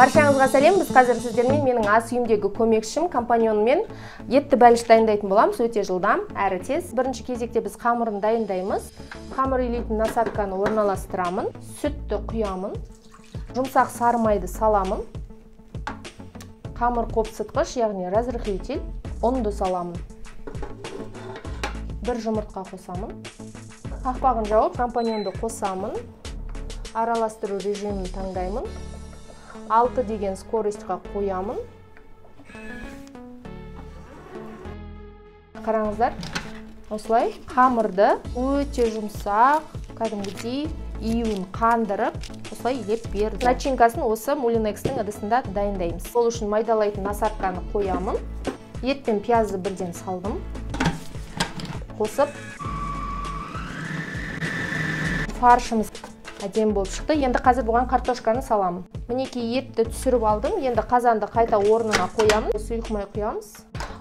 Баршаңызға сәлем. Біз қазір сіздермен менің ас үйімдегі көмекшім, компаньоныммен етті бәліш дайындайтын боламыз. Өте жылдам, әрі тез. Бірінші кезекте біз қамырын дайындаймыз. Қамыр илейтін насадканы орналастырамын. Сүтті құямын. Жұмсақ сары майды саламын. Қамыр қопсытқыш, яғни разрыхлитель, ұнды саламын. Бір жұмыртқа қосамын. Қақпағын жауып, компаньонды қосамын. Араластыру режимін таңдаймын. 6 деген скоростьқа қоямын. Қараңыздар, осылай қамырды өте жұмсақ, кәдімгідей июін қандырып, осылай илеп берді. Начинкасын осы Мулинекстің ыдысында дайындаймыз. Ол үшін майдалайтын насадканы қоямын. Ет пен пиязды бірден салдым. Қосып, фаршымыз әдемі болып шықты. Енді қазір бұған картошканы саламын. Мінекей етті түсіріп алдым. Енді қазанды қайта орнына қоямын. Сұйық май құямыз.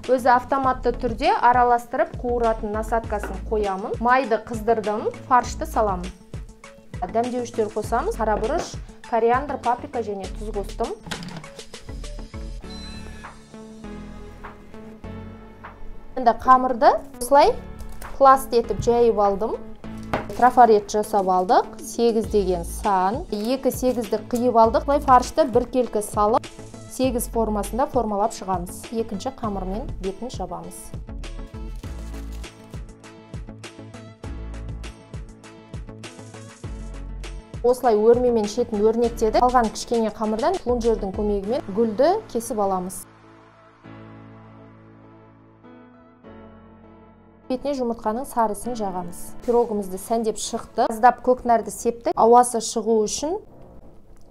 Өзі автоматты түрде араластырып қуыратын насадкасын қоямын. Майды қыздырдым, фаршты саламын. Дәмдеуіштер қосамыз. Қара бұрыш, кориандр, паприка және тұз қостым. Енді қамырды осылай пласт етіп жайып алдым. Трафарет жасап алдық. 8 деген сан. 2 8-ді қиып алдық. Былай фаршты біркелкі салып, 8 формасында формалап шығамыз. Екінші қамырмен бетін жабамыз. Осылай өрмемен шетін өрнектедік. Қалған кішкене қамырдан плунжердің көмегімен гүлді кесіп аламыз. Бетіне жұмыртқаның сарысын жағамыз. Пирогымызды сәндеп шықты. Аздап көкнәрді септік. Ауасы шығу үшін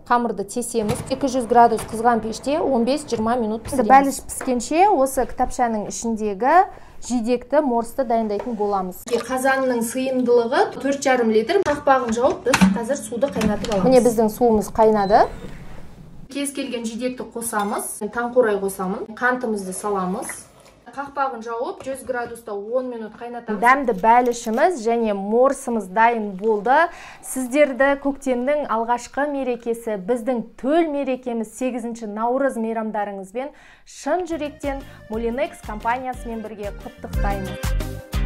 қамырды тесеміз. 200 градус қызған пеште 15-20 минут пісіреміз. Бәліш піскенше осы кітапшаның ішіндегі жидекті, морсты дайындайтын боламыз. Қазанның сыйымдылығы 4,5 литр. Қақпағын жауып, біз қазір суды қайнатып аламыз. Міне біздің суымыз қайнады. Кез келген жидекті қосамыз. Таңқурай қосамын. Қантымызды саламыз. Қақпағын жауып, 100 градуста 10 минут қайнатамыз. Дәмді бәлішіміз және морсымыз дайын болды. Сіздерді көктемнің алғашқы мерекесі, біздің төл мерекеміз 8 наурыз мейрамдарыңызбен шын жүректен Мулинекс компаниясымен бірге құттықтаймыз.